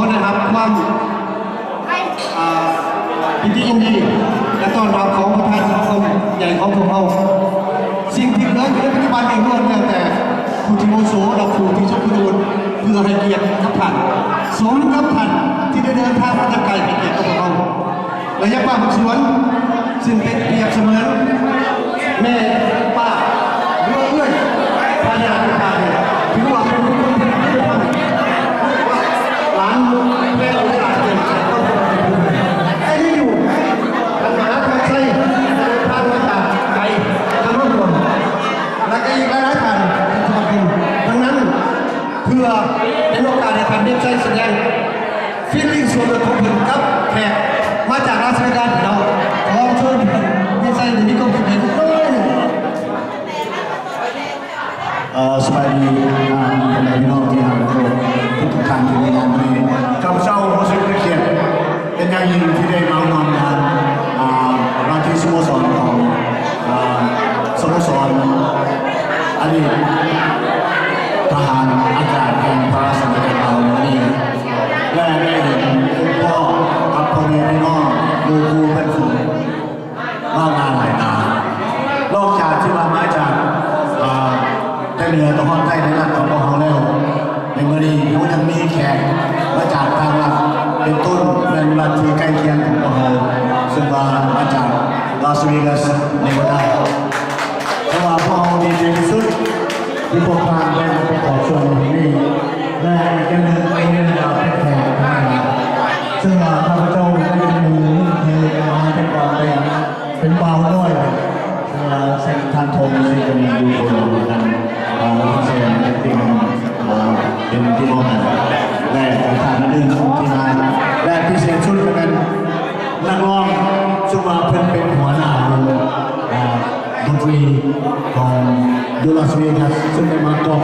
ໄດ້ຮັບຄວາມ ອ່າ ຍິນດີຍິນດີ ແລະ ຕ້ອນຮັບຂອງປະທານສັງຄົມໃຫຍ່ຂອງພວກເຮົາ. ສິ່ງທີ່ເກີດຂຶ້ນໃນປັດຈຸບັນນີ້ລ້ວນແລ້ວແຕ່ຜູ້ທີ່ອາວຸໂສ ແລະ ຜູ້ທີ່ຊົງຄຸນວຸດ ເພື່ອໃຫ້ກຽດກັບທ່ານ, ສົມກັບທ່ານທີ່ໄດ້ເດີນທາງມາແຕ່ໄກໃຫ້ກຽດກັບພວກເຮົາ. ແລະ ຢາກຝາກບາງສ່ວນ ຊຶ່ງເປັນປຽບສະເໝືອນແມ່ ປ້າ ຫຼືວ່າເອື້ອຍ ພາຍາທິພານີ້ ຖືວ່າເປັນບຸກຄົນທີ່ມີຄຸນນະທຳ ຫຼານແມ່ນຫຼານເປັນ ແຕ່ທີ່ຢູ່ ທ່ານມະຫາທອດໄຊ ເດີນທາງມາຈາກໄກ ທາງລົດດ່ວນ ແລະ ກໍອີກຫຼາຍໆທ່ານທີ່ສະໜັບສະໜູນ. ດັ່ງນັ້ນ ເພື່ອເປັນໂອກາດໃຫ້ທ່ານມີໄຊສະແດງ feeling ສ່ວນຕົວຂອງເພິ່ນກັບແຂກມາຈາກລາສເວກັສເນາະ. ຂໍເຊີນເພິ່ນມີໄຊໄດ້ມີຄວາມຄິດເຫັນໜ້ອຍໜຶ່ງ. ເອີ ສະບາຍດີ ອ່າ ພໍ່ແມ່ພີ່ນ້ອງທີ່ຮັກ ທຸກໆທ່ານທີ່ມາງານນີ້. ຂ້າພະເຈົ້າຮູ້ສຶກເປັນກຽດເປັນຢ່າງຍິ່ງທີ່ໄດ້ມາຮ່ວມງານ ອ່າ ວ່າທີ່ສະໂມສອນຂອງ ອ່າ ສະໂມສອນອະດີດທະຫານອາກາດແຫ່ງພະລາຊະອານາຈັກລາວໃນມື້ນີ້ ແລະ ໄດ້ເຫັນພົບພໍ້ກັບພໍ່ແມ່ພີ່ນ້ອງ ໝູ່ຄູ່ເພື່ອນຝູງ ມາກໜ້າຫຼາຍຕາ. ນອກຈາກທີ່ວ່າມາຈາກ ອ່າ ແຕ່ເໜືອຕະຮອດໃຕ້ໃນລັດຂອງພວກເຮົາແລ້ວ, ໃນມື້ນີ້ເຮົາຍັງມີແຂກມາຈາກຕ່າງລັດ ເປັນຕົ້ນແມ່ນລັດທີ່ໃກ້ຄຽງຂອງພວກເຮົາ, ເຊິ່ງວ່າມາຈາກລາສເວກັສ ເນວາດາ. ເພາະວ່າພວກເຮົາດີໃຈທີ່ສຸດທີ່ພວກທ່ານໄດ້ມາປະກອບສ່ວນໃນມື້ນີ້ ແລະ ອີກຢ່າງໜຶ່ງກໍຄືວ່າເປັນແຂກທາງການ ເຊິ່ງວ່າຂ້າພະເຈົ້າໄດ້ເປັນໝູ່ເຄີຍມາແຕ່ກ່ອນ ແຕ່ເປັນບ່າວນ້ອຍ ເຊິ່ງວ່າເຊັ່ນທ່ານທອງ ເຊິ່ງກໍມີຢູ່ຄົນເດີມກັນ ເອີ ເຊິ່ງເປັນ ເປັນພີ່ນ້ອງກັນ ແລະ ທ່ານອື່ນໆທີ່ມາ ແລະ ພິເສດສຸດກໍແມ່ນນັກຮ້ອງ ເຊິ່ງວ່າເພິ່ນເປັນຫົວໜ້າວົງ ອ່າ ດົນຕີຂອງຢູ່ລາສເວກັສ ເຊິ່ງໄດ້ມາກອງ